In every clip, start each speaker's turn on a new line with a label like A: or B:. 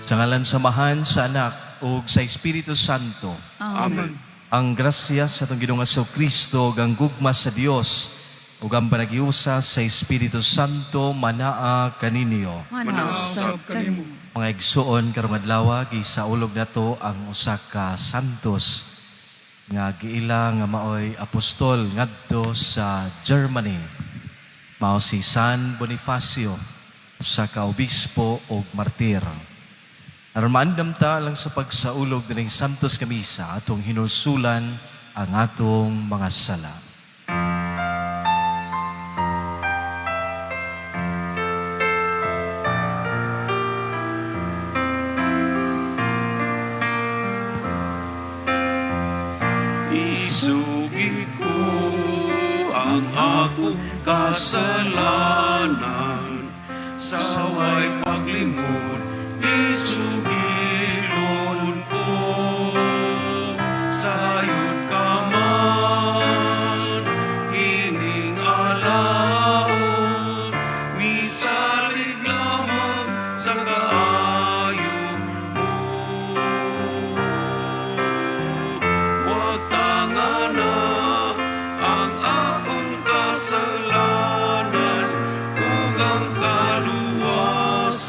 A: Sa ngalan sa Amahan, sa Anak, ug sa Espiritu Santo.
B: Amen.
A: Ang grasya sa atong Ginoong Kristo ug ang gugma sa Dios ug ang panagiusa sa Espiritu Santo manaa kaninyo.
B: Manaa usab kanimo.
A: Mga igsuon, karong adlaw gisaulog nato ang usa ka santos nga giila nga maoy apostol ngadto sa Germany. Mao si San Bonifacio, usa ka obispo ug martir. Aron maandam ta lang sa pagsaulog dining santos nga misa, atong hinulsulan ang atong mga sala.
B: Isugid ko ang akong kasalanan sa way paglimod, isugilon ko. Sayod ka man kining alaon, misalig lamang sa kaayo mo. Wag tangana ang akong kasalanan ug ang kaluwasan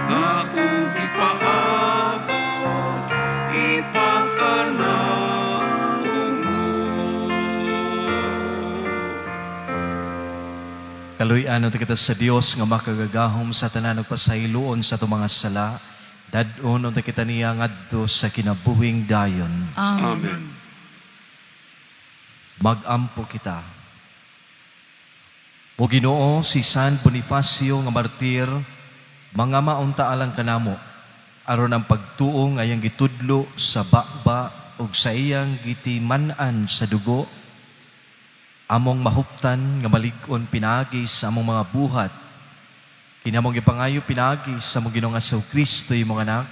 B: nga akong gipaabot, ipakanaog mo.
A: Kaluy-an unta kita sa Dios nga makagagahom sa tanan ug pasayloon sa atong mga sala. Dad-on unta kita niya ngadto sa kinabuhing dayon.
B: Amen.
A: Magampo kita. O Ginoo, si San Bonifacio nga martir, mga maunta alang kanamo, aron ang pagtuo nga iyang gitudlo sa baba ug sa iyang gitiman-an sa dugo, among mahuptan nga malig-on pinaagi sa among mga buhat. Kini among gipangayo pinaagi sa among Ginoong Kristo, imong anak,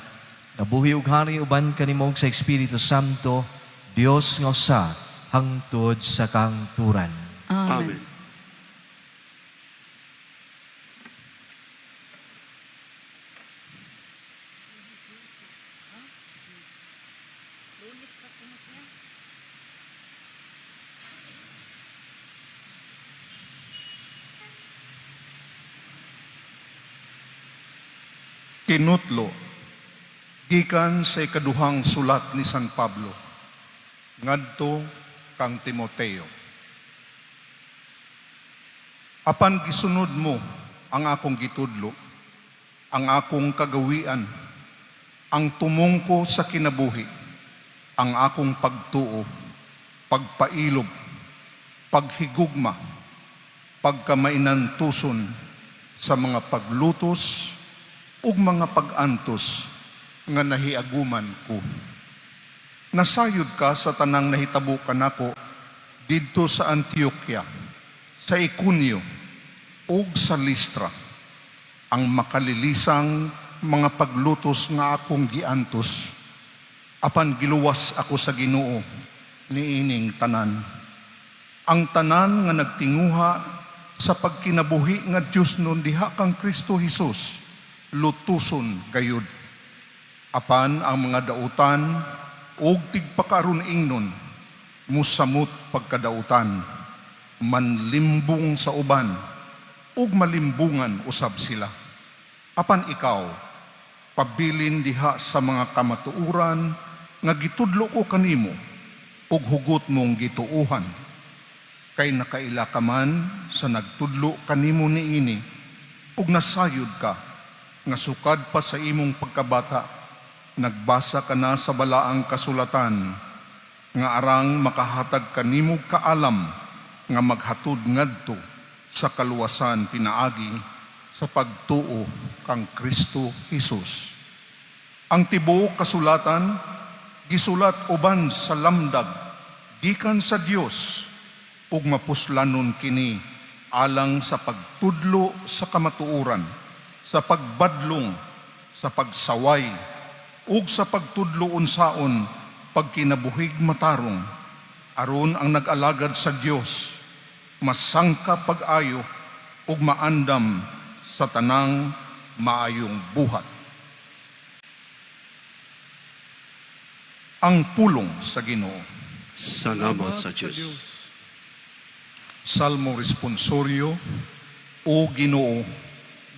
A: nabuhi ug hari uban kanimo ug sa Espiritu Santo, Dios nga usa hangtod sa kahangturan.
B: Amen.
C: Kinutlo gikan sa ikaduhang sulat ni San Pablo ngadto kang Timoteo. Apan gisunod mo ang akong gitudlo, ang akong kagawian, ang tumong ko sa kinabuhi, ang akong pagtuo, pagpailob, paghigugma, pagkamainantuson sa mga paglutos ug mga pag-antos nga nahiaguman ko. Nasayod ka sa tanang nahitabo kanako didto sa Antioquia, sa Iconio ug sa Listra, ang makalilisang mga paglutos nga akong giantos, apan giluwas ako sa Ginoo niining tanan. Ang tanan nga nagtinguha sa pagkinabuhi nga Dios nun diha kang Kristo Hesus, lutuson gayud. Apan ang mga dautan ug tigpakaron ingnon musamot pagkadautan, manlimbong sa uban ug malimbungan usab sila. Apan ikaw, pabilin diha sa mga kamatuoran nga gitudlo ko kanimo ug hugot mong gituuhan, kay nakaila ka man sa nagtudlo kanimo niini ug nasayod ka nga sukad pa sa imong pagkabata nagbasa ka na sa balaang kasulatan nga arang makahatag kanimo kaalam nga maghatod ngadto sa kaluwasan pinaagi sa pagtuo kang Kristo Hesus. Ang tibuok kasulatan gisulat uban sa lamdag gikan sa Dios ug mapuslanon kini alang sa pagtudlo sa kamatuoran, sa pagbadlong, sa pagsaway ug sa pagtudlo unsaon pagkinabuhig matarong, aron ang nag-alagad sa Dios masangka pag-ayo ug maandam sa tanang maayong buhat. Ang pulong sa Ginoo.
B: Salamat sa Diyos.
C: Salmo Responsorio. O Ginoo,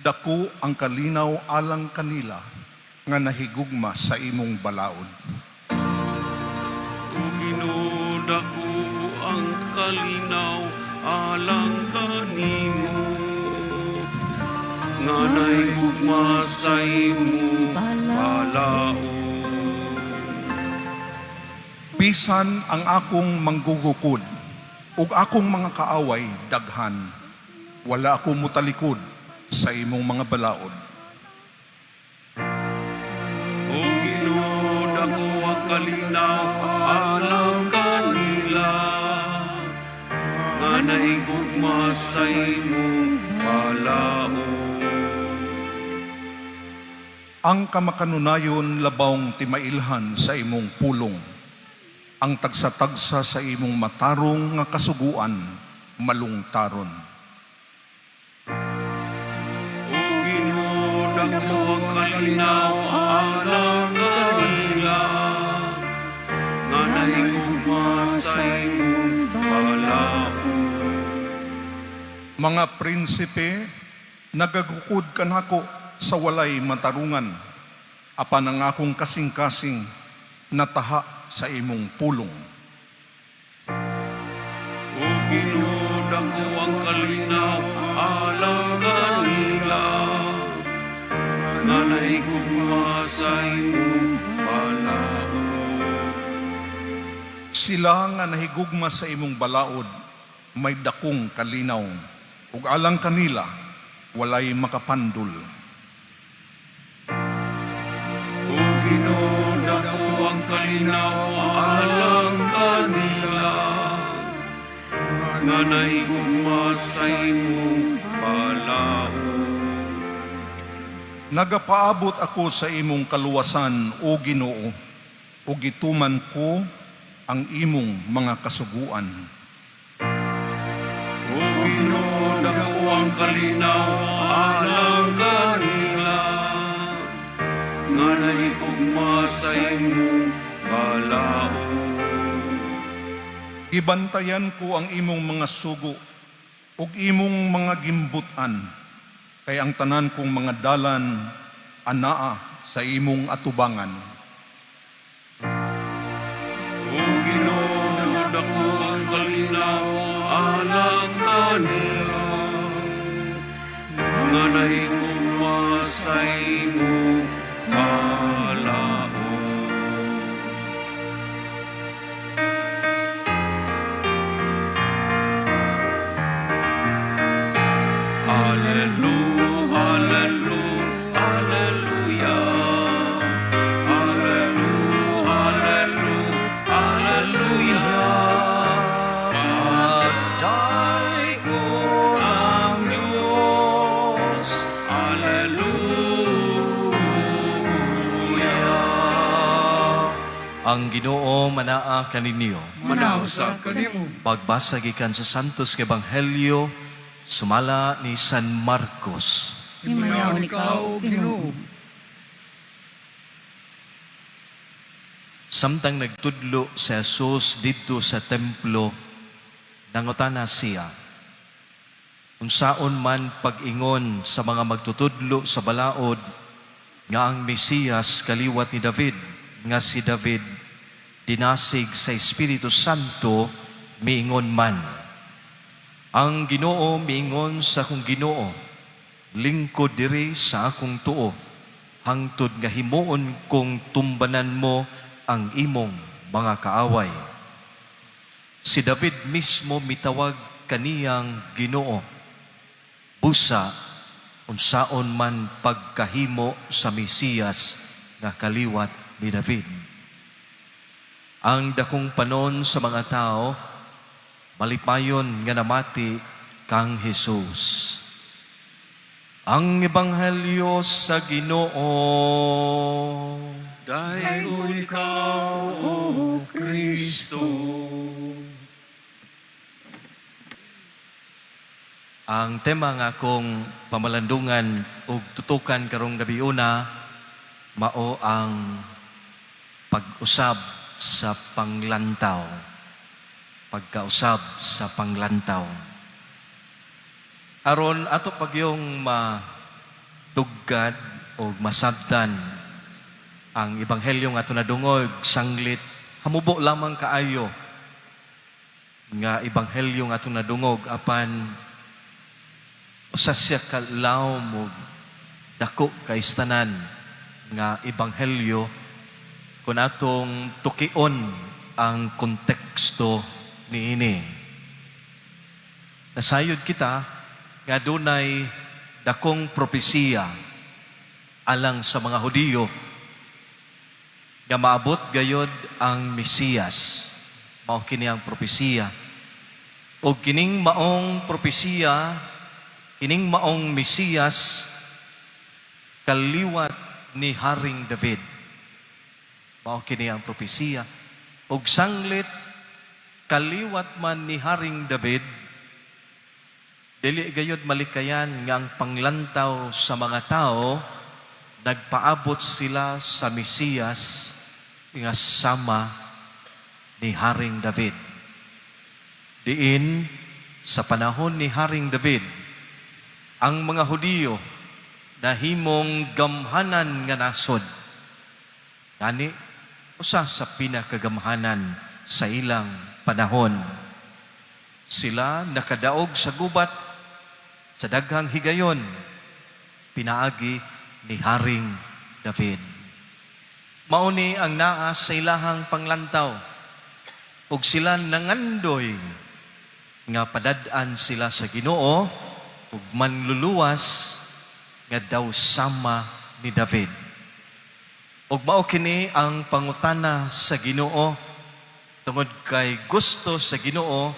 C: dako ang kalinaw alang kanila nga nahigugma sa imong balaod.
B: O Ginoo, dako ang kalinaw alang kanimo nga nahigugma sa imong balaod.
C: Bisan ang akong manggugukod ug akong mga kaaway daghan, wala ako mutalikod sa imong mga balaod.
B: O Ginoo, dako ang kalinaw alang kanila nga nahigugma sa imong balaod.
C: Ang kamakanunayon labawng timailhan sa imong pulong. Ang tagsa-tagsa sa imong matarong nga kasuguan, malungtaron.
B: O Ginoo, dako ang kalinaw alang kanila nga nahigugma sa imong balaod.
C: Mga prinsipe, nagagukod kanako sa walay matarungan, apan ang akong kasing-kasing nataha sa imong pulong.
B: O Ginoo, dako ang kalinaw alang kanila nga nahigugma sa imong balaod.
C: Sila nga nahigugma sa imong balaod, may dakong kalinaw, ug alang kanila, walay makapandul.
B: O Ginoo, dako ang kalinaw alang kanila nga nahigugma sa imong balaod.
C: Nagapaabot ako sa imong kaluwasan, o Ginoo, ug gituman ko ang imong mga kasuguan.
B: O Ginoo, dako ang kalinaw alang kanila nga nahigugma sa imong balaod.
C: Gibantayan ko ang imong mga sugo ug imong mga gimbut-an, kay ang tanan kong mga dalan anaa sa imong atubangan.
B: O Ginoo, dako ang kalinaw alang kanila nga nahigugma sa imong balaod. Hallelujah, hallelujah, hallelujah. Hallelujah, hallelujah, hallelujah.
A: Pagdaigong ang Diyos.
B: Hallelujah.
A: Ang Ginoo manaa kaninyo.
B: Manaa usab kanimo.
A: Pagbasa gikan sa Santos nga Ebanghelyo sumala ni San Marcos.
D: Himayaon ikaw, Ginoo.
A: Samtang nagtudlo si Jesus didto sa templo, nangutana siya, "Unsaon man pag-ingon sa mga magtutudlo sa balaod nga ang Mesiyas kaliwat ni David, nga si David dinasig sa Espiritu Santo miingon man, 'Ang Ginoo miingon sa akong Ginoo, lingkod diri sa akong tuo, hangtod nga himuon kong tumbanan mo ang imong mga kaaway'? Si David mismo mitawag kaniyang Ginoo. Busa, unsaon man pagkahimo sa Mesiyas nga kaliwat ni David?" Ang dakong panon sa mga tao, malipayon nga namati kang Jesus. Ang Ebanghelyo sa Ginoo.
B: Daygon ikaw, O Kristo.
A: Ang tema nga akong pamalandungan ug tutukan karong gabiuna mao ang pag-usab. sa panglantaw. Pagkausab sa panglantaw. Aron ato pagyong matugkad o masabtan ang ebanghelyo nga ato nadungog, sanglit hamubo lamang kaayo nga ebanghelyo nga ato nadungog, apan usa siya ka lawom ug dako kaistanan nga ebanghelyo kung atong tukion ang konteksto niini. Nasayod kita nga dunay dakong propesiya alang sa mga Hudiyo nga maabot gayod ang Mesiyas. Mao kini ang propesiya. O kining maong propesiya, kining maong Mesiyas kaliwat ni Haring David. Mao kini ang propesiya. Og sanglit kaliwat man ni Haring David, dili gayod malikayan nga ang panglantaw sa mga tao nagpaabot sila sa Mesiyas nga sama ni Haring David. Diin sa panahon ni Haring David, ang mga Hudiyo nahimong gamhanan nga nasod. Gani, usa sa pinakagamhanan sa ilang panahon. Sila nakadaog sa gubat sa daghang higayon, pinaagi ni Haring David. Mauni ang naa sa ilahang panglantaw ug sila nangandoy nga padad-an sila sa Ginoo ug manluluwas nga daw sama ni David. Ug mao kini ang pangutana sa Ginoo tungod kay gusto sa Ginoo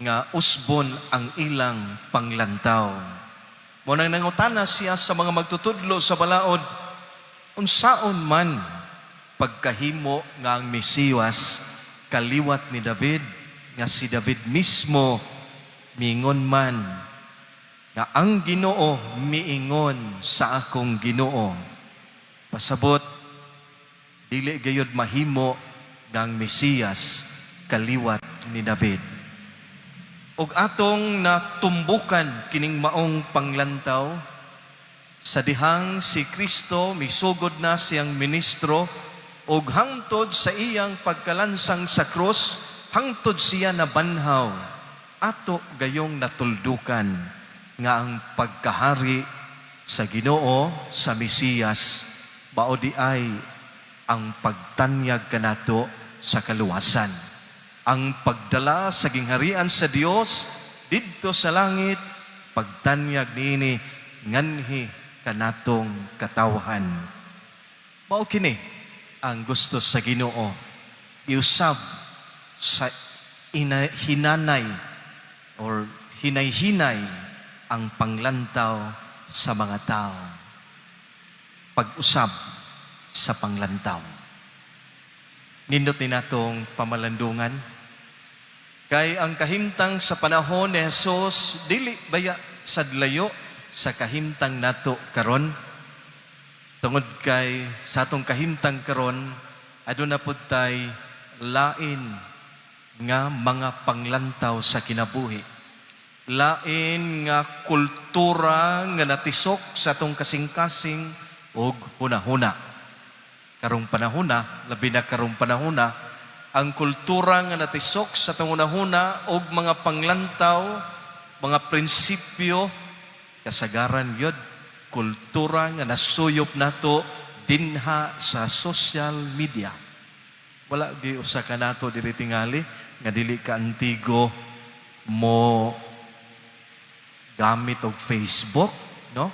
A: nga usbon ang ilang panglantaw. Mao nang nangutana siya sa mga magtutudlo sa balaod, unsaon man pagkahimo nga ang Mesiyas kaliwat ni David, nga si David mismo miingon man nga ang Ginoo miingon sa akong Ginoo? Pasabot, dili gayod mahimo nga ang Mesiyas kaliwat ni David. Ug atong natumbukan kining maong panglantaw sa dihang si Kristo misugod na siyang ministro ug hangtod sa iyang pagkalansang sa krus, hangtod siya nabanhaw, ato gayong natuldukan nga ang pagkahari sa Ginoo sa Mesiyas mao diay ang pagtanyag kanato sa kaluwasan, ang pagdala sa gingharian sa Dios didto sa langit, pagtanyag niini nganhi kanatong katawhan. Mao kini ang gusto sa Ginoo iusab sa hinanay or hinay-hinay ang panglantaw sa mga tao. Pag-usab sa panglantaw. Nindot ni natong pamalandungan. Kay ang kahimtang sa panahon ni Jesus, dili baya sadlayo sa kahimtang nato karon? Tungod kay sa atong kahimtang karon, aduna pud tay lain nga mga panglantaw sa kinabuhi. Lain nga kultura nga natisok sa atong kasing-kasing ug hunahuna. Karong panahona, labi na karong panahona, ang kultura nga natisok sa atong hunahuna ug mga panglantaw, mga prinsipyo, kasagaran yun, kultura nga nasuyop nato dinha sa social media. Wala gi usa ka nato diri tingali nga dili ka antigo mo gamit og Facebook, no?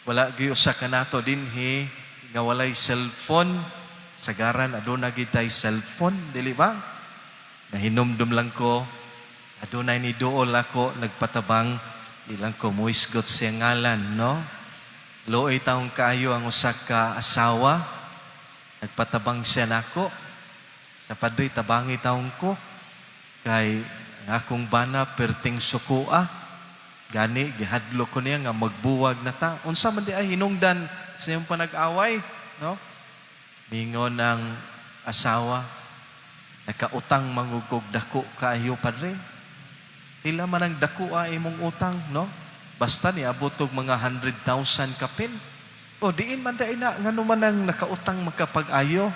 A: Wala gi usa ka nato dinhi nga walay cellphone. Sagaran aduna gid tay cellphone, dili ba? Nahinumdum lang ko, adunay ni duol ako nagpatabang, di lang ko muisgot siya ngalan, no? Luoy taong kaayo ang usa ka asawa, nagpatabang siya nako. Sa padre, tabangi taong ko. Kay ang akong bana perting sukua. Gani, gihadlok ko niya nga magbuwag na ta. Unsa man di ay hinungdan sa iyong panag-away, no? Mingon ang asawa, "Nakautang man gud kog dako kaayo, Padre." "Pila man ang dako a imong utang?" No? "Basta niabot og mga 100,000 kapin." "O diin man dai na, ngano man ang nakautang makapag-ayo?"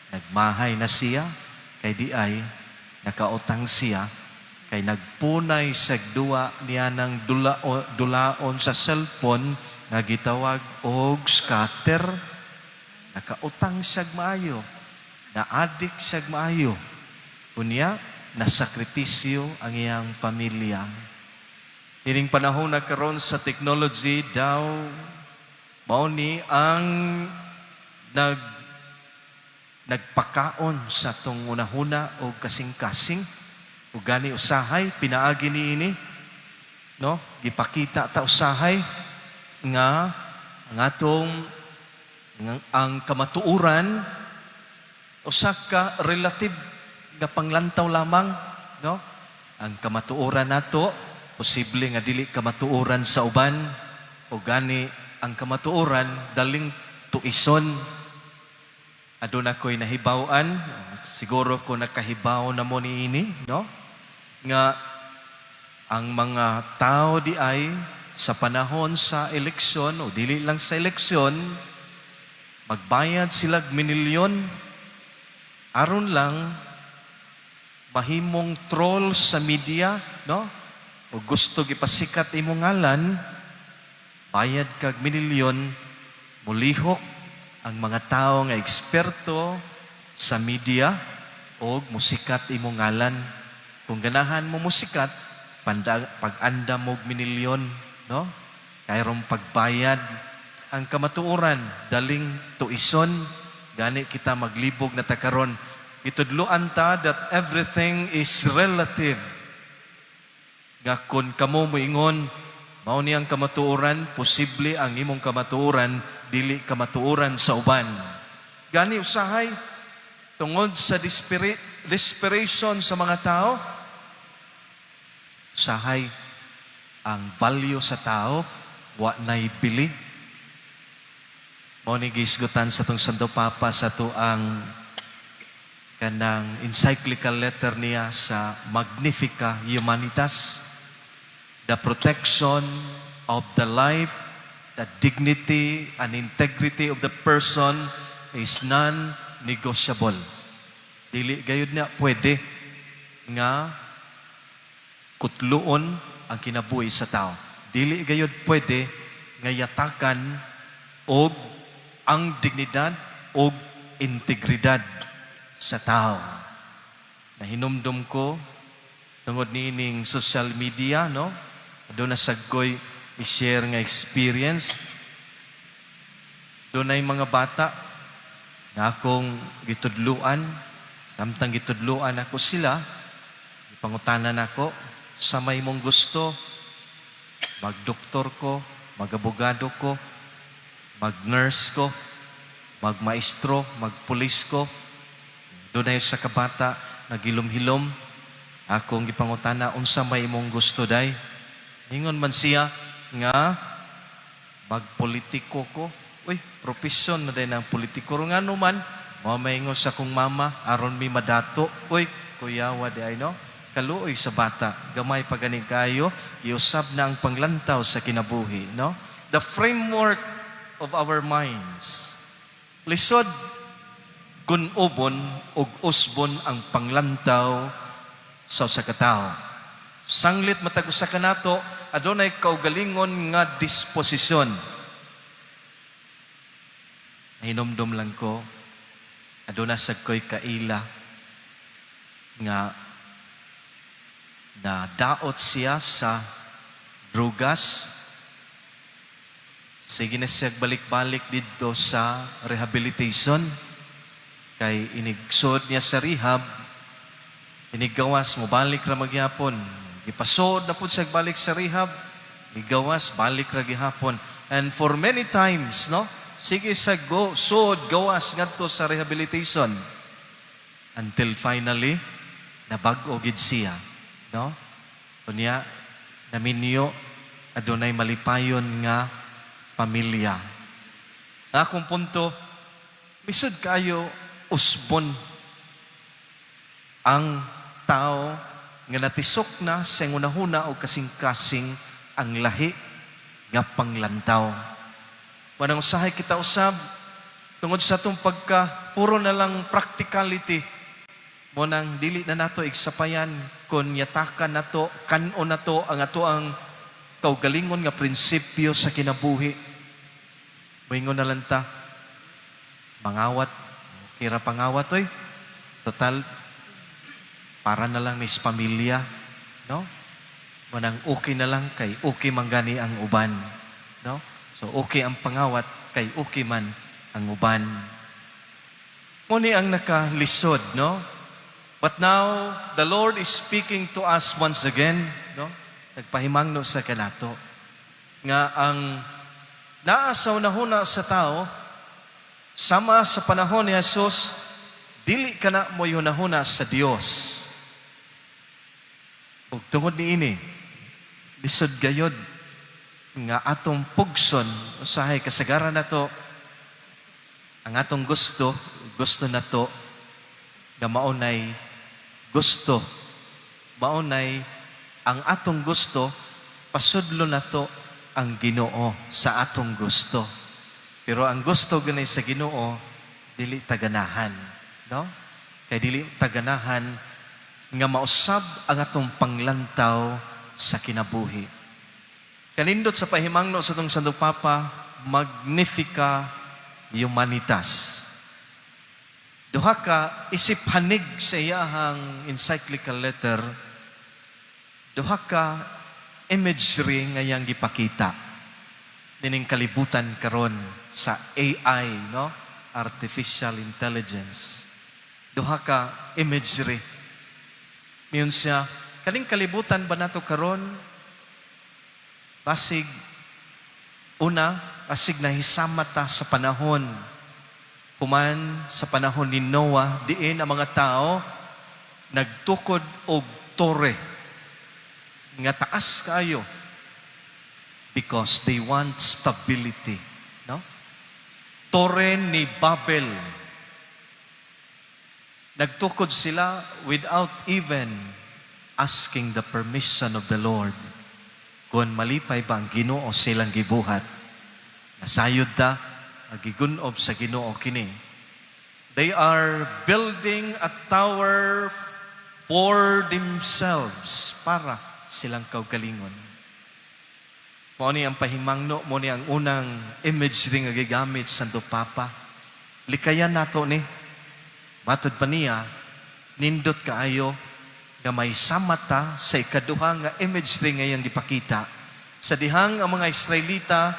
A: Nagmahay na siya kay di ay nakautang siya kay nagpunay sa duwa niya ng dulaon sa cellphone nga gitawag og scatter. Nakautang siyag maayo. Na-addict siyag maayo. Unya, nasakripisyo ang iyang pamilya. Ining panahon na karon sa technology daw, mao ni ang nagpakaon sa atong unahuna o kasing-kasing. O gani usahay pinaagi niini, no, gipakita ta usahay nga ang atong ang kamatuoran usa ka relative nga panglantaw lamang, no? Ang kamatuoran nato posible nga dili kamatuoran sa uban, o gani ang kamatuoran daling tuison. Aduna ko'y nahibaw-an, siguro ko nakahibaw na mo niini, no, nga ang mga tao di ay sa panahon sa eleksyon o dili lang sa eleksyon, magbayad sila minilyon aron lang mahimong troll sa media, no, o gusto gipasikat imong ngalan, bayad kag minilyon, mulihok ang mga tao nga eksperto sa media o musikat imong ngalan. Kung ganahan mo musikat, pag-andam og minilyon, no, kayron pagbayad. Ang kamatuoran daling tuison. Gani kita maglibog na ta karon, gitudloan ta that everything is relative, nga kon kamo moingon mao ni ang kamatuoran, posible ang imong kamatuoran dili kamatuoran sa uban. Gani usahay tungod sa desperation sa mga tao, usahay ang value sa tao wa nay bili. Mao ni gihisgutan sa atong Santo Papa sa atuang kanang encyclical letter niya sa Magnifica Humanitas: the protection of the life, the dignity and integrity of the person is non-negotiable. Dili gayud na pwede nga kutluon ang kinabuhi sa tao. Dili gayud pwede nga yatakan og ang dignidad og integridad sa tao. Nahinumdum ko tungod niining social media, no? Duna sad ko'y i-share nga experience. Dunay mga bata na akong gitudluan. Samtang gitudluan ako sila, pangutanan ako, "Unsa may imong gusto? Magdoktor ko, magabogado ko, mag-nurse ko, magmaestro, magpulis ko?" Dunay usa ka bata, nagilom-hilom. Akong gipangutana, "Unsa may imong gusto, day?" Ingon man siya nga magpolitiko ko. "Uy, profesyon na din ang politiko. Ngano man?" "Mao maingon sa akong mama, aron mi madato." Uy, kuyawa di ay, no? Kaluoy sa bata, gamay pa gani kayo, iusab na ang panglantaw sa kinabuhi, no? The framework of our minds. Lisod gun-obon ug usbon ang panglantaw sa usa ka tawo. Sanglit matag usa kanato adunay kaugalingon nga disposisyon. Hinumdum lang ko, aduna sad ko'y kaila nga na daot siya sa drugas. Sige na siya balik-balik didto sa rehabilitation. Kay inigsod niya sa rehab, iniggawas, mobalik ra magyapon. Gipasod na pud siya balik sa rehab, igawas, balik ra gihapon. And for many times, no? Sige sa go, sod, gawas ngadto sa rehabilitation. Until finally, nabag-o gid siya, no? Unya, naminyo, adunay malipayon nga pamilya. Ang akong punto, lisod kayo usbon ang panglantaw sa tao. Usbon ang tao nga natisok na sa hunahuna o kasing-kasing ang lahi nga panglantaw. Manang usahay kita usab tungod sa atong pagka puro na lang practicality mo, nang dili na nato igsapayan kon yatakan nato, kan-on nato ang ato ang kaugalingon nga prinsipyo sa kinabuhi. Moingon na lang ta, mangawat, kira pangawat oy. Total, para na lang ni sa pamilya, no? Manang okay na lang kay okay man gani ang uban, no? So okay ang pangawat kay okay man ang uban. Mo ni ang nakalisod, no? But now, the Lord is speaking to us once again, no? Nagpahimangno sa kanato nga ang naa sa hunahuna sa tao, sama sa panahon ni Jesus, dili kana mo hunahuna sa Dios. Ug tungod niini, lisod gayod nga atong pugson. Usahay kasagaran nato ang atong gusto, gusto nato nga maunay gusto, maunay ang atong gusto, pasudlo nato ang Ginoo sa atong gusto. Pero ang gusto ganay sa Ginoo, dili taganahan, no? Kay dili taganahan nga mausab ang atong panglantaw sa kinabuhi. Kanindot sa pahimangno sa atong Santo Papa, Magnifica Humanitas. Duha ka isip hanig sa iyahang encyclical letter, duha ka imagery nga iyang gipakita nining kalibutan karon sa AI, no? Artificial intelligence. Duha ka imagery. Miingon siya, kaning kalibutan ba nato karon, basig una, basig nahisama ta sa panahon human sa panahon ni Noah, diin ang mga tao nagtukod og tore nga taas kayo because they want stability, no? Tore ni Babel. Nagtukod sila without even asking the permission of the Lord kung malipay ba ang Ginoo silang gibuhat. Nasayod ta, gigunob sa Ginoo kini. They are building a tower for themselves, para silang kaugalingon. Mo ni ang pahimangno, mo ni ang unang imagery nga gigamit Santo Papa. Likayan nato ni. Matod pa niya, nindot kaayo nga may samata sa ikaduha nga imagery nga iyang gipakita. Sa dihang ang mga Israelita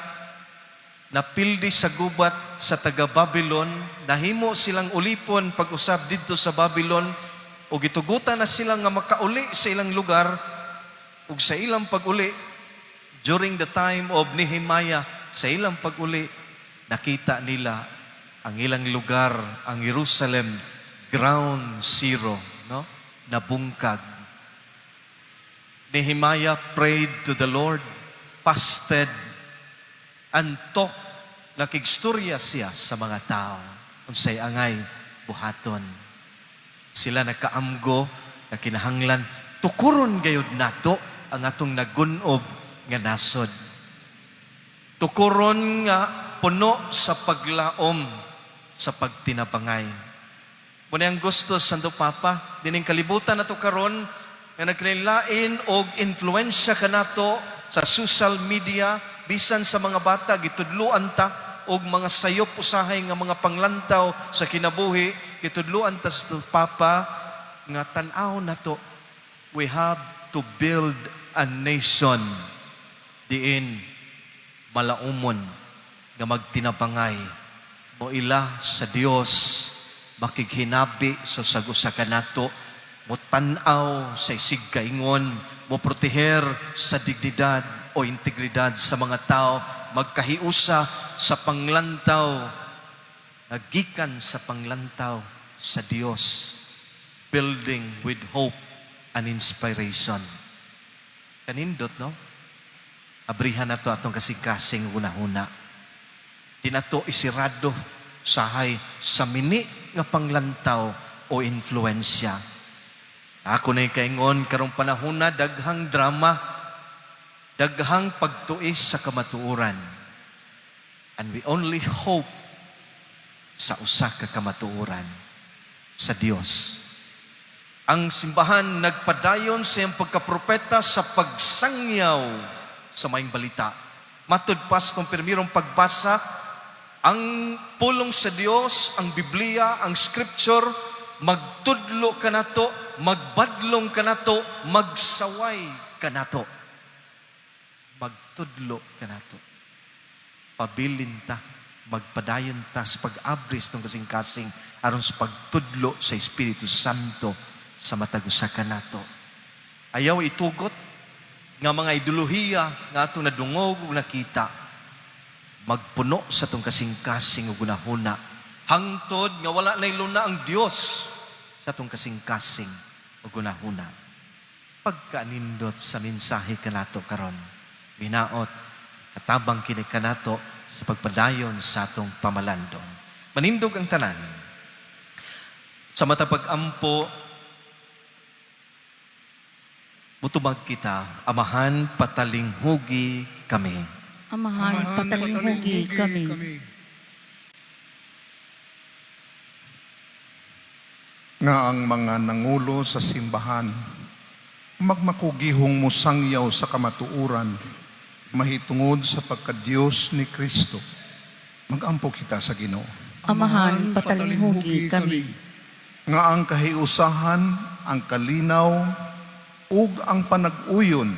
A: napildi sa gubat sa taga Babylon, nahimo silang ulipon pag-usab didto sa Babylon, ug gitugutan na sila nga makauli sa ilang lugar, ug sa ilang pag-uli during the time of Nehemiah, sa ilang pag-uli, nakita nila ang ilang lugar, ang Jerusalem, ground zero, no? Nabungkag. Nehemiah prayed to the Lord, fasted, and talk, nakigstorya siya sa mga tao unsay angay buhaton. Sila nakaamgo na kinahanglan tukuron gayud nato ang atong nagunob nga nasod. Tukuron nga puno sa paglaom, sa pagtinabangay. Muna ang gusto Santo Papa, dining kalibutan nato karon nga nagkalain og influensya kanato sa social media, bisan sa mga bata gitudloan ta og mga sayop usahay nga mga panglantaw sa kinabuhi, gitudloan ta sa Papa nga tan-aw nato, we have to build a nation diin malaumon nga magtinabangay, moila sa Dios, makighinabi sa sag-usa kanato, mo tan-aw sa isig kaingon, mo proteher sa dignidad o integridad sa mga tao, magkahiusa sa panglantaw nagikan sa panglantaw sa Dios, building with hope and inspiration. Kanindot, no? Abrihan nato atong kasing-kasing hunahuna. Di nato isirado. Usahay sa mini nga panglantaw o influensya. Sa ako na kaingon, karong panahon na daghang drama, daghang pagtuis sa kamatuoran. And we only hope sa usa ka kamatuoran, sa Dios. Ang simbahan nagpadayon sa iyang pagkapropeta sa pagsangyaw sa maayong balita. Matud pa sa itong pirmirong pagbasa, ang pulong sa Dios, ang Biblia, ang Scripture, magtudlo kanato, magbadlong kanato, magsaway kanato. Magtudlo kanato. Pabilin ta, magpadayon ta sa pag-abri sa itong kasing-kasing aron sa pagtudlo sa Espiritu Santo sa matag usa kanato. Ayaw itugot nga mga ideolohiya nga atong nadungog ug nakita magpuno sa atong kasing-kasing ug hunahuna hangtod nga wala nay luna ang Dios sa atong kasing-kasing ug hunahuna. Pagkanindot sa mensahe kanato karon, hinaot katabang kini kanato sa pagpadayon sa atong pamalandong. Manindog ang tanan. Sa matag pag-ampo, mutubag kita, Amahan, patalinghugi kami.
D: Amahan, patalinghugi kami.
C: Nga ang mga nangulo sa simbahan magmakugihong musangyaw sa kamatuoran mahitungod sa pagkadiyos ni Kristo. Magampo kita sa Ginoo.
D: Amahan, patalinghugi kami.
C: Nga ang kahiusahan, ang kalinaw, ug ang panag-uyon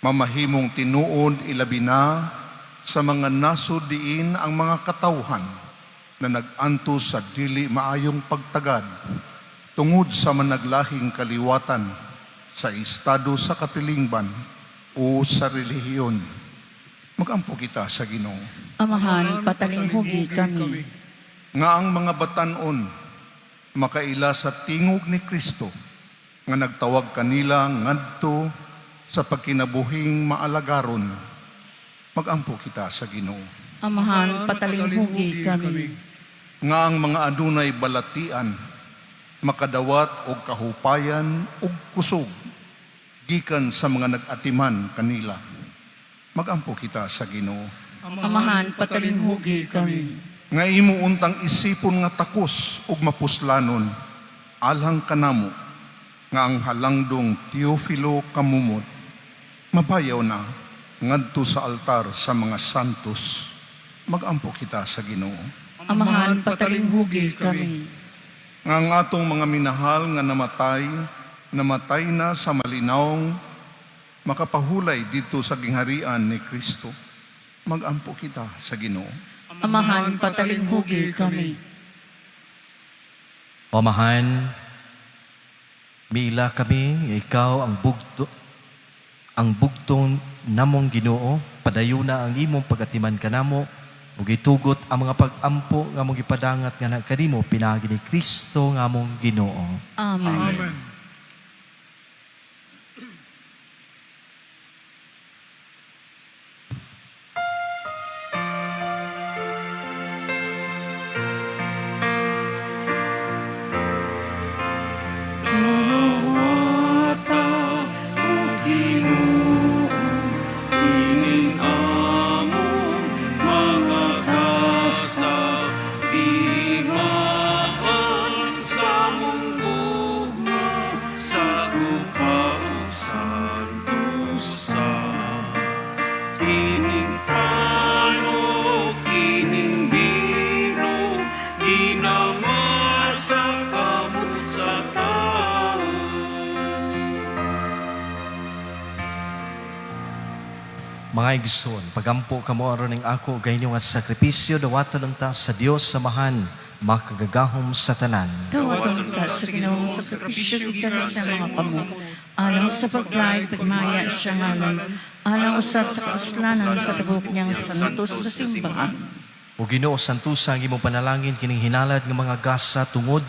C: mamahimong tinuod ilabi na sa mga nasod diin ang mga katawhan na nag-antos sa dili maayong pagtagad tungod sa managlahing kaliwatan sa estado sa katilingban o sa relihiyon. Magampo kita sa Ginoo.
D: Amahan, patalinghugi kami.
C: Nga ang mga batanon makaila sa tingog ni Kristo nga nagtawag kanila ngadto sa pagkinabuhing maalagaron. Magampo kita sa Ginoo.
D: Amahan, patalinghugi kami.
C: Nga ang mga adunay balatian makadawat og kahupayan ug kusog gikan sa mga nag-atiman kanila. Magampo kita sa Ginoo.
D: Amahan, patalinghugi kami.
C: Nga imo untang isipon nga takos ug mapuslanon alang kanamo nga ang halangdong Teofilo Camomot mabayaw na ngadto sa altar sa mga santos. Magampo kita sa Ginoo.
D: Amahan, patalinghugi kami.
C: Nga ang atong mga minahal nga namatay, namatay na sa malinawong makapahulay dito sa gingharian ni Kristo. Magampo kita sa Ginoo.
D: Amahan, patalinghugi kami.
A: Amahan, miila kami nga ikaw ang bugtong namong Ginoo, padayuna ang imong pagatiman kanamo ug itugot ang mga pag-ampo nga among gipadangat nga kanimo pinaagi ni Kristo nga among Ginoo.
D: Amen.
B: Amen. Dawata, O Ginoo, ining among mga gasa, timaan sa among gugma, sa gupa ug santusa. Kining pano, kining bino, ginamasa kamo sa tao.
A: Mga igsoon, pagampo kamo aron ning ako ug inyo nga sakripisyo, dawata lang ta sa Dios Amahan, makagagahom sa tanan.
D: Dawaton ka sa Ginoo sa sakripisyo gikan sa mga kamot, alang sa paglaig pagmaya siya ngalan, alang usab sa kapuslanan sa tabok niyang santos na simbahan.
A: O Ginoo, santusa ang imong panalangin kining hinalad nga mga gasa tungod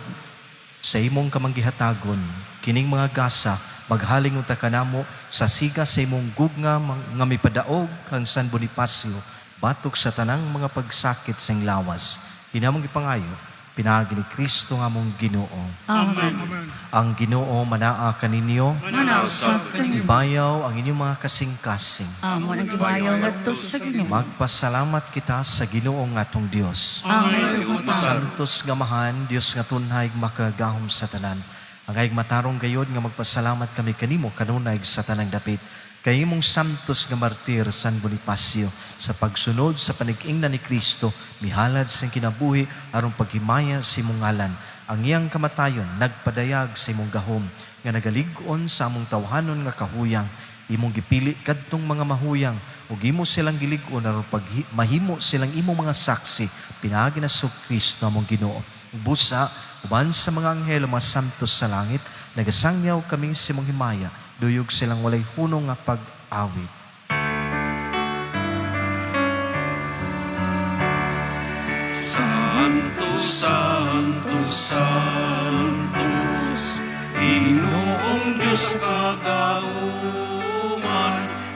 A: sa imong kamanggihatagon. Kining mga gasa maghaling unta kanamo sa siga sa imong gugma nga mipadaog kang San Bonifacio batok sa tanang mga pagsakit sa iyang lawas. Kinamong gipangayo pinaagi ni Kristo nga among Ginoo.
D: Amen.
A: Ang Ginoo manaa kaninyo.
D: Manausap kaninyo.
A: Ibayaw ang inyong mga kasing-kasing.
D: Amo ang gibayaw ngadto sa Ginoo.
A: Magpasalamat kita sa Ginoo nga atong Dios.
D: Angay ug butang.
A: Santos nga Amahan, Dios nga tunhay makagahom sa tanan. Ang ayg matarong gayod nga magpasalamat kami kanimo kanunay sa tanang dapit. Kay imong santos nga martir San Bonifacio sa pagsunod sa panig-ingna ni Kristo, mihalad sa kinabuhi aron paghimaya sa imong ngalan. Ang iyang kamatayon nagpadayag sa imong gahom nga nagalig-on sa among tawhanon nga kahuyang. Imong gipili kadtong mga mahuyang ug imo silang gilig-on aron mahimo silang imong mga saksi pinaagi na sa Kristo among Ginoo. Busa uban sa mga anghel mga santos sa langit, nagasangyaw kami sa imong himaya, duyog silang walay hunong nga pag-awit.
B: Santo, Santo, Santos, Ginoong Diyos kagauman,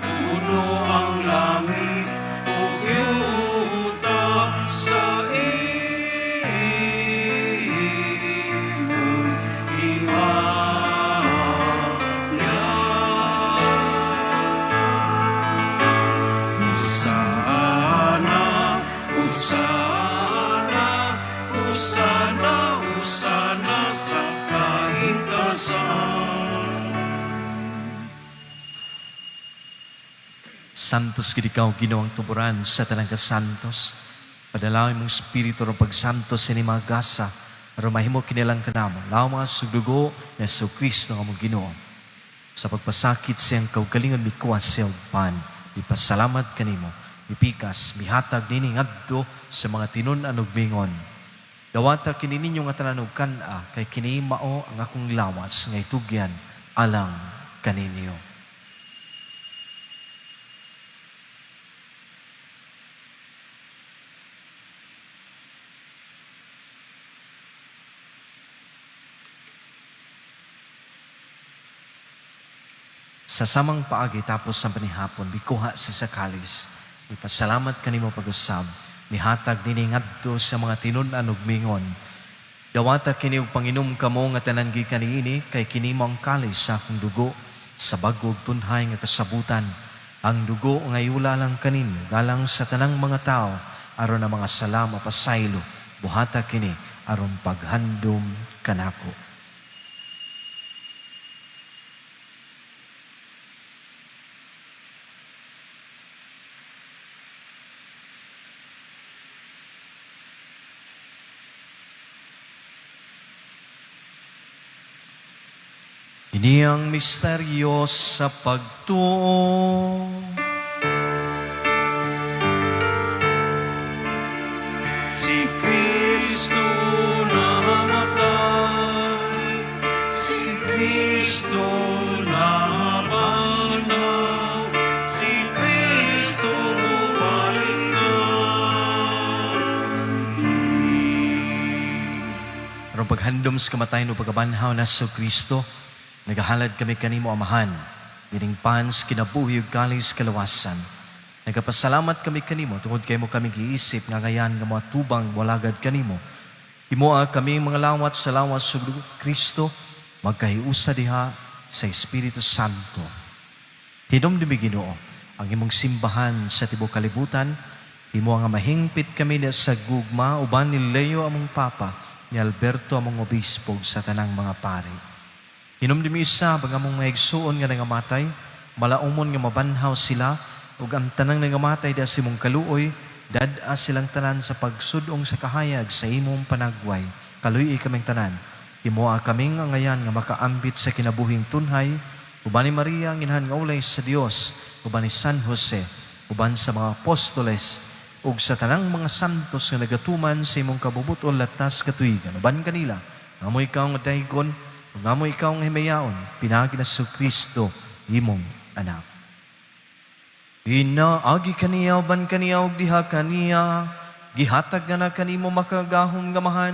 B: puno ang langit ug yuta sa imong himaya. Hosana, Hosana, Hosana, Hosana sa kahitasan.
A: Santos gid ikaw Ginoo ang tuburan sa tanang kasantos. Padala imong espiritu aron pagsantos ini mga gasa aron mahimo kinilang kanamo. Lawas ug dugo ni Kristo nga among Ginoo. Sa pagpasakit siyang kaugalingon mikuha siya og pan, mipasalamat kanimo, mipikas, mihatag nini ngadto sa mga tinun-an ug mingon. Dawata kini ninyo nga tanan og kan-a, kay kini mao ang akong lawas nga itugyan alang kaninyo. Sa samang paagi tapos sa panihapon, mikuha sa sakalis. Mipasalamat kanimo pag-usab, mihatag nini ngadto sa mga tinun-an ug mingon. Dawata kini og panginom kamo nga tanan gikan niini, kay kini mao ang kalis sa akong dugo sa bag-o ug tunhay nga kasabutan. Ang dugo nga iulalang kaninyo galang sa tanang mga tawo aron ang mga sala mapasaylo. Buhata kini aron paghandom kanako. Ini ang misteryo sa pagtuo.
B: Si Kristo namatay, si Kristo nabanal, si Kristo bumalik na.
A: Aron paghandom sa kamatayon o pagkabanhaw na sa Kristo, nagahalad kami kanimo Amahan, dining pans kinabuhi ug kalis kalawasan. Nagapasalamat kami kanimo tungod kay mo kami giisip nga ngayan nga mga tubang walagad kanimo. Himoa kami mga lawat sa lawas sa Kristo, magkahiusa diha sa Espiritu Santo. Hinumdumi Ginoo ang imong simbahan sa tibuok kalibutan, himo nga mahingpit kami niya sa gugma uban ni Leo among Papa, ni Alberto among obispo ug sa tanang mga pari. Hinumdumi isa ang among mga igsuon nga nangamatay, malaumon nga mabanhaw sila ug ang tanang nangamatay diha sa imong kaluoy, dad-a silang tanan sa pagsudong sa kahayag sa imong panagway. Kaluy-i kaming tanan. Himoa kaming angayan nga makaambit sa kinabuhing tunhay, uban ni Maria ang inahan nga ulay sa Dios, uban ni San Jose, uban sa mga apostoles, ug sa tanang mga santos nga nagatuman sa imong kabubuton latas katuigan. Uban kanila, ngamo ikaw nga daygon, ug ngamo ikaw nga himayaon, pinaagi na sa Kristo imong anak. Inaagi kaniya uban kaniya ug diha kaniya, gihatag nga na kanimo makagahom gamahan,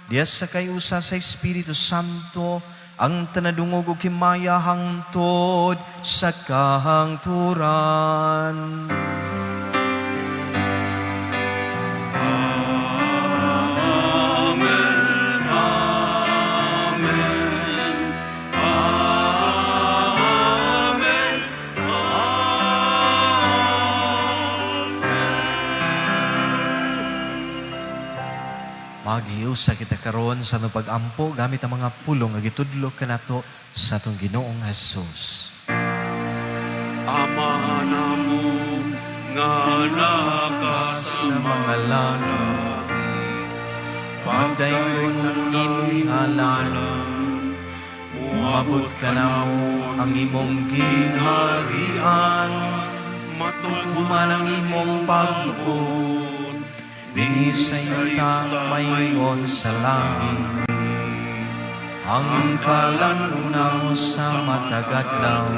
A: diya sa kayusa sa Espiritu Santo, ang tanadungog ug himaya hangtod sa kahangturan. Maghiusa kita karon sa atong pag-ampo gamit ang mga pulong nga gitudlo kanato sa atong Ginoong Jesus.
B: Ama namo nga naka
A: Sa mga langit, pagdayon ang imong ngalan, moabot kanamo ang imong gingharian, matuman ang imong pagbuot, dinhi sa yuta maingon sa langit. Ang kalan-on sa matag adlaw,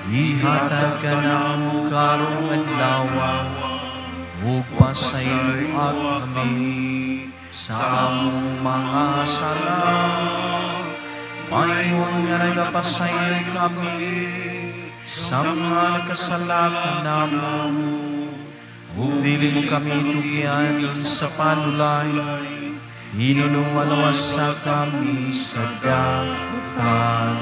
A: ihatag kanamo karong adlaw, ug pasayloa kami sa among mga sala, maingon nga nagapasaylo kami sa mga nagkasala kanamo, ug dili mo kami tugyan sa panulay, hinunong malawasa kami sa dautan.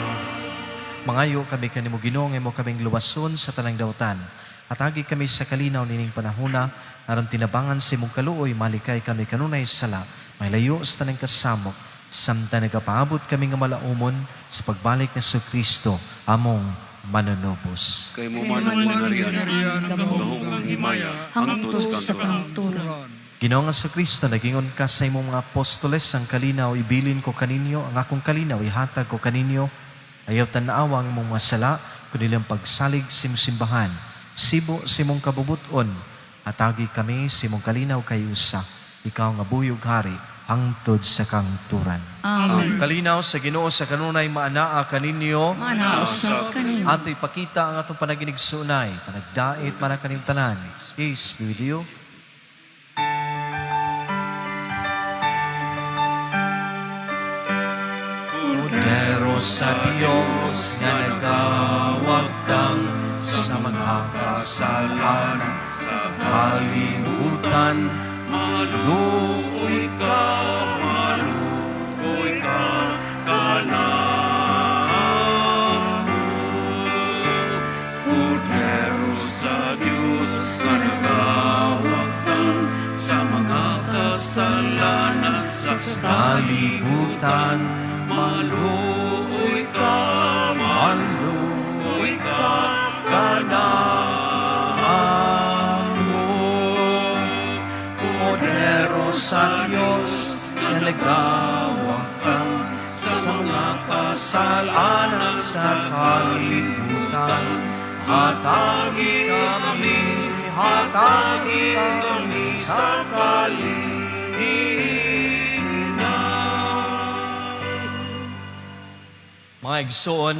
A: Mangayo kami kanimo, Ginoo, nga imo kaming luwason sa tanang dautan. Hatagi kami sa kalinaw nining panahona, aron tinabangan sa imong kaluoy, malikay kami kanunay sala, mailayo sa tanang kasamok, samtang nagapaabot kami nga malaumon sa pagbalik ni Kristo, among manunubos.
B: Kay imo man ang gingharian, ang gahom ug himaya,
D: hangtod
B: hangtod
D: sa
B: sa kangturan.
D: kangturan.
A: Ginoong Kristo, nagingon ka sa imong mga apostoles, "Ang kalinaw ibilin ko kaninyo, ang akong kalinaw ihatag ko kaninyo. Ayaw tanawa ang imong mga sala, kundi ang pagsalig sa imong simbahan. Sibo sa imong kabubuton, hatagi kami sa imong kalinaw kay usa. Ikaw nga buhi ug hari, hangtod sa kangturan."
D: Amen.
A: Kalinaw sa Ginoo sa kanunay maanaa kaninyo.
D: Maanaa usab kaninyo.
A: Ato ipakita ang atong panaginigsunay, panagdait man kaninyong tanan. Peace be with you. Kordero sa Dios nga nagawagtang sa mga kasalanan sa kalibutan,
B: Maluoy ka, maluoy ka, kanamo. Kordero sa Diyos nga nagawagtang sa mga kasalanan sa
A: kalibutan,
B: Maluoy ka,
A: maluoy
B: maluoy ka,
A: kanamo. Kordero sa Diyos nga nagawagtang sa mga kasalanan sa kalibutan, hatagi kami, hatagi kami sa
B: kalinaw.
A: Mga igsoon,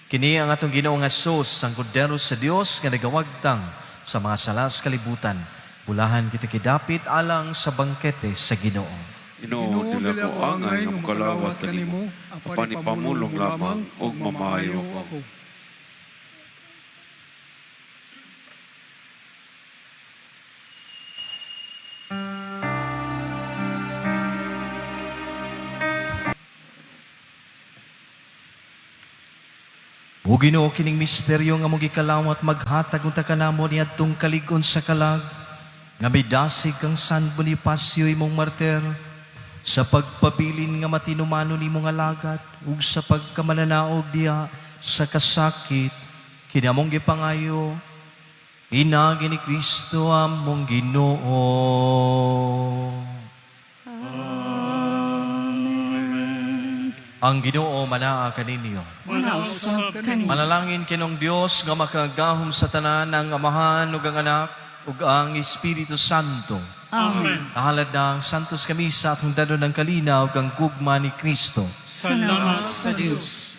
A: kini ang atong Ginoong Jesus, ang Kordero sa Dios nga nagawagtang sa mga sala sa kalibutan. Bulahan kita kidapit alang sa bangkete sa Ginoo.
B: Ginoo, dili ako angay nga mokalawat kanimo, apan ipamulong lamang ug mamaayo ako.
A: O Ginoo, kining misteryo nga among gikalawat maghatag unta kanamo niadtong kalig-on sa kalag nga midasig kang San Bonifacio imong martir sa pagpabilin nga matinumanon nimo nga alagad ug sa pagkamananaog diha sa kasakit, kini among gipangayo pinaagi ni Kristo among Ginoo. Ang Ginoo manaa kaninyo.
D: Manaa usab kaninyo.
A: Manalangin kinong Dios nga makagahom sa tanan, ang Amahan ug ang Anak ug ang Espiritu Santo.
D: Amen.
A: Nahalad na ang Santos Kamisa atong dadon ng kalinaw ug ang gugma ni Kristo.
D: Salamat sa Dios.